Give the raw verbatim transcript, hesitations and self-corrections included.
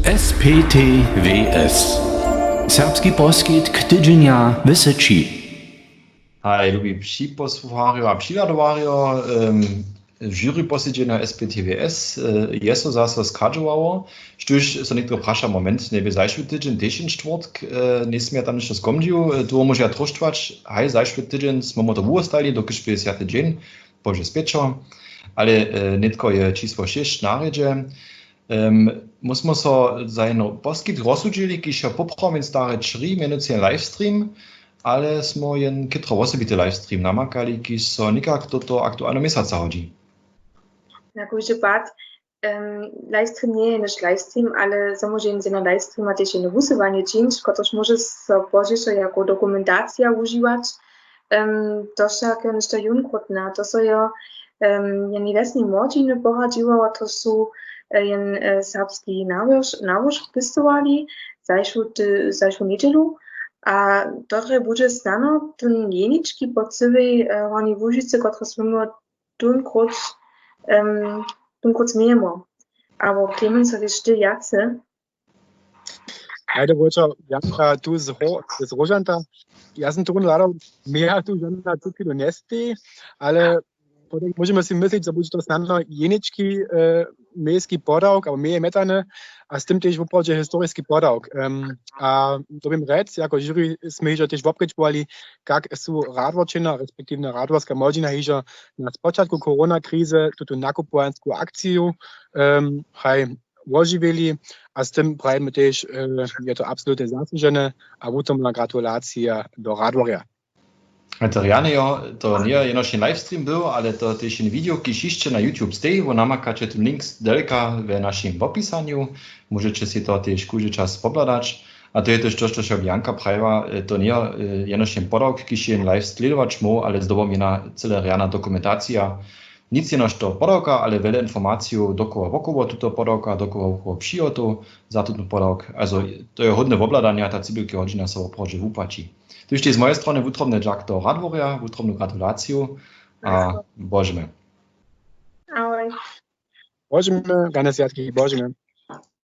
S P T W S. Serbski poskitk tydźenja w Syći. Haj, lubi připosłucharjo a přihladowarjo, em, jury posedźenja S P T W S, e, je so zaso schadźowało, štóž so nětko praša, moment, njebě zašły tydźeń tež jen štwórtk, e, njejsmy ja tam něšto skomdźił, e, tu móžu ja troštować, haj, zašły tydźeń smy mu to wuwostali, dokelž bě swjaty dźeń, Bože spěčo, ale, e, nětko je čisło šěsć na rjedźe. Em, my smo so za jedno poskitk rozsudźili, kiž je poprawom jen stary tři, mjenujcy jen livestream, ale smo jen chětro wosebity livestream namakali, kiž so někak do toho aktualneho měsaca hodźi. Na kóždy pad, em, livestream njeje jenož livestream, ale zo móže jen z jedno livestreama tež jedno wusyłanje čińć, kotrež móže so pozdźišo jako dokumentacija wužiwać. Em, to wšak jo něšto jónkrótne. To so jo, em, jednej wjesnej młodźiny poradźiło, to su, e, jen, e, serbski nałož-, nałožk pěstowali zašłu ty-, zašłu njedźelu. A to drje budźe snano tón jenički po cyłej, e, Hornjej Łužicy, kotrež smy tónkrót, em, tónkrót změjemo. Abo Clemens, sej ty wjace? Ajde, wóčer, Janka, tu z Ro-, z Róžanta. Ja som tu hladał, mjeja tu žona tu chwilu njesteji, ale potom móžemy sej myslić, zo budźe to snano jenički, e, mejski podawk, abo meje mjetany, a z tym tež woprawdźe historiski podawk. Em, a to běm rjec, jako jury smy hižo tež wobkedźbowali, kak su Radworčenjo, respektiwnje radworska młodźina hižo na spočatku koronakrize tutu nakupowansku akciju, em, haj, wožiwili a z tym prajimy tež, e, je to absolutnje zasłužene a wutrobna gratulacija do Radworja. A to rjane jo, to njeje jenož jen livestream był, ale to tež jen video, kiž hišće na YouTube steji, wo namakaće tón link daleka we našim wopisanju. Móžeće sej to tež kóždy čas pohladać. A to je tež to, što so Janka prajiła, e, to njeje, e, jenož jen podawk, kiž je jen live sledować móhł, ale zdobom je na cyle rjana dokumentacija. Nic jenož to podawka, ale wjele informacijow dokoła wokoło tuto podawka, dokoła wokoło přihotow za tutón podawk. Also, to je hódne wobhladanja, ta cybilka hodźina so woprawdźe wupłaći. Tuž tež z mojej strony wutrobny dźak do Radworja, wutrobnu gratulaciju a božemy. Ahoj. Božemy, rjane swjatki, božemy.